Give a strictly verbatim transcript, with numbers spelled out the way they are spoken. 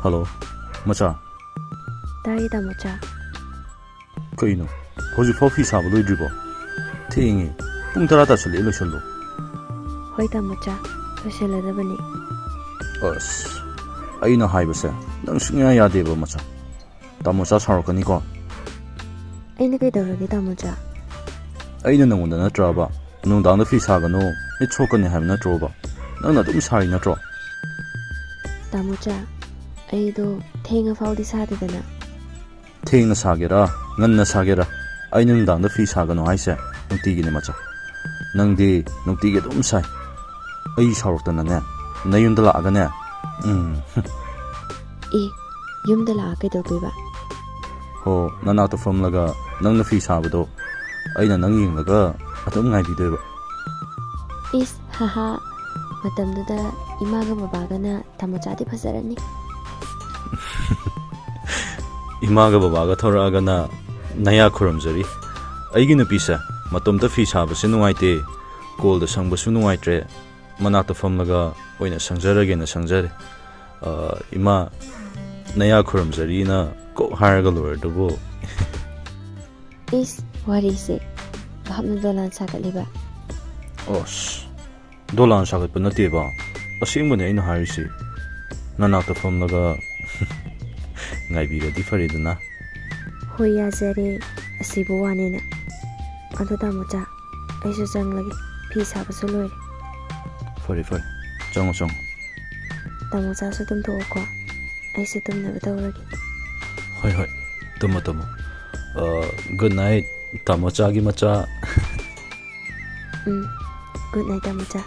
Hello, ꯃꯆꯥ꯫ ꯇꯥꯏꯌꯦ, ꯇꯥꯃꯣꯆꯥ꯫ ꯀꯩꯅꯣ, ꯍꯧꯖꯤꯛꯐꯥꯎ ꯐꯤ ꯁꯥꯕ ꯂꯣꯏꯗ꯭ꯔꯤꯕꯣ? ꯊꯦꯡꯉꯦ, ꯄꯨꯡ ꯇꯔꯥ ꯇꯥꯁꯜꯂꯛꯑꯦ, ꯂꯣꯏꯁꯜꯂꯣ꯫ ꯍꯣꯏ, ꯇꯥꯃꯣꯆꯥ, ꯂꯣꯏꯁꯜꯂꯗꯕꯅꯤ꯫ ꯑꯁ, ꯑꯩꯅ ꯍꯥꯏꯕꯁꯦ ꯅꯪ ꯁꯨꯡꯌꯥ ꯌꯥꯗꯦꯕ, ꯃꯆꯥ꯫ ꯇꯥꯃꯣꯆꯥ ꯁꯥꯎꯔꯛꯀꯅꯤꯀꯣ꯫ ꯑꯩꯅ ꯀꯩꯗꯧꯔꯒꯦ, ꯇꯥꯃꯣꯆꯥ? ꯑꯩꯅ ꯅꯪꯉꯣꯟꯗ ꯅꯠꯇ꯭ꯔꯕ, "ꯅꯨꯡꯗꯥꯡꯗ ꯐꯤ ꯁꯥꯒꯅꯨ, ꯃꯤꯠ ꯁꯣꯛꯀꯅꯤ" ꯍꯥꯏꯕ ꯅꯠꯇ꯭ꯔꯣꯕ? ꯅꯪꯅ ꯑꯗꯨꯝ ꯁꯥꯔꯤ ꯅꯠꯇ꯭ꯔꯣ? ꯇꯥꯃꯣꯆꯥ, ꯑꯩꯗꯣ ꯊꯦꯡꯉ ꯐꯥꯎꯗꯤ ꯁꯥꯗꯦꯗꯅ꯫ ꯊꯦꯡꯅ ꯁꯥꯒꯦꯔꯥ, ꯉꯟꯅ ꯁꯥꯒꯦꯔꯥ, ꯑꯩꯅ ꯅꯨꯡꯗꯥꯡꯗ ꯐꯤ ꯁꯥꯒꯅꯨ ꯍꯥꯏꯁꯦ ꯅꯨꯡꯇꯤꯒꯤꯅꯦ, ꯃꯆꯥ꯫ ꯅꯪꯗꯤ ꯅꯨꯡꯇꯤꯒꯤ ꯑꯗꯨꯝ ꯁꯥꯏ꯫ ꯑꯩ ꯁꯥꯎꯔꯛꯇꯅꯅꯦ, ꯅꯌꯨꯝꯗ ꯂꯥꯛꯑꯒꯅꯦ, ꯎꯝ꯫ ꯑꯦ, ꯌꯨꯝꯗ ꯂꯥꯛꯑ ꯀꯩꯗꯧꯗꯣꯏꯕ? ꯍꯣ, ꯅꯅꯥꯛꯇ ꯐꯝꯂꯒ ꯅꯪꯅ ꯐꯤ ꯁꯥꯕꯗꯣ ꯑꯩꯅ ꯅꯪ ꯌꯦꯡꯂꯒ ꯑꯗꯨꯝ ꯉꯥꯏꯕꯤꯗꯣꯏꯕ꯫ ꯏꯁ, ꯍꯥꯍꯥ, ꯃꯇꯝꯗꯨꯗ ꯏꯃꯥꯒ ꯕꯕꯥꯒꯅ ꯇꯥꯃꯣꯆꯥꯗꯤ ꯐꯖꯔꯅꯤ꯫ ꯏꯃꯥꯒ ꯕꯕꯥꯒ ꯊꯣꯔꯛꯑꯒꯅ ꯅꯌꯥ ꯈꯨꯔꯨꯝꯖꯔꯤ꯫ ꯑꯩꯒꯤ ꯅꯨꯄꯤꯁꯦ ꯃꯇꯣꯝꯇ ꯐꯤ ꯁꯥꯕꯁꯦ ꯅꯨꯡꯉꯥꯏꯇꯦ, ꯀꯣꯜꯗ ꯁꯪꯕꯁꯨ ꯅꯨꯡꯉꯥꯏꯇ꯭ꯔꯦ, ꯃꯅꯥꯛꯇ ꯐꯝꯂꯒ ꯑꯣꯏꯅ ꯁꯪꯖꯔꯒꯦꯅ ꯁꯪꯖꯔꯦ꯫ ꯑ, ꯏꯃꯥ, ꯅꯌꯥ ꯈꯨꯔꯨꯝꯖꯔꯤꯅ ꯀꯣꯛ ꯍꯥꯏꯔꯒ ꯂꯣꯏꯔꯗꯨꯕꯨ꯫ ꯏꯁ, ꯋꯥꯔꯤꯁꯦ꯫ ꯚꯥꯞꯅ ꯗꯣꯂꯥꯟ ꯁꯥꯒꯠꯂꯤꯕ꯫ ꯑꯁ, ꯗꯣꯂꯥꯟ ꯁꯥꯒꯠꯄ ꯅꯠꯇꯦꯕ꯫ ꯑꯁꯦꯡꯕꯅꯦ ꯑꯩꯅ ꯍꯥꯏꯔꯤꯁꯤ꯫ ꯅꯅꯥꯛꯇ ꯐꯝꯂꯒ ꯉꯥꯏꯕꯤꯔꯗꯤ ꯐꯔꯦꯗꯅ꯫ ꯍꯣꯏ, ꯌꯥꯖꯔꯦ꯫ ꯑꯁꯤꯕꯨ ꯋꯥꯅꯦꯅ꯫ ꯑꯗꯣ ꯇꯥꯃꯣꯆꯥ, ꯑꯩꯁꯨ ꯆꯪꯂꯒꯦ꯫ ꯐꯤ ꯁꯥꯕꯁꯨ ꯂꯣꯏꯔꯦ꯫ ꯐꯔꯦ, ꯐꯔꯦ꯫ ꯆꯪꯉꯣ, ꯆꯪꯉꯣ꯫ ꯇꯥꯃꯣꯆꯥꯁꯨ ꯇꯨꯝꯊꯣꯛꯑꯣꯀꯣ꯫ ꯑꯩꯁꯨ ꯇꯨꯝꯅꯕ ꯇꯧꯔꯒꯦ꯫ ꯍꯣꯏ, ꯍꯣꯏ꯫ ꯇꯨꯝꯃꯣ, ꯇꯨꯝꯃꯣ꯫ ꯑ, good night, ꯇꯥꯃꯣꯆꯥꯒꯤ ꯃꯆꯥ꯫ ꯎꯝ, good night, ꯇꯥꯃꯣꯆꯥ꯫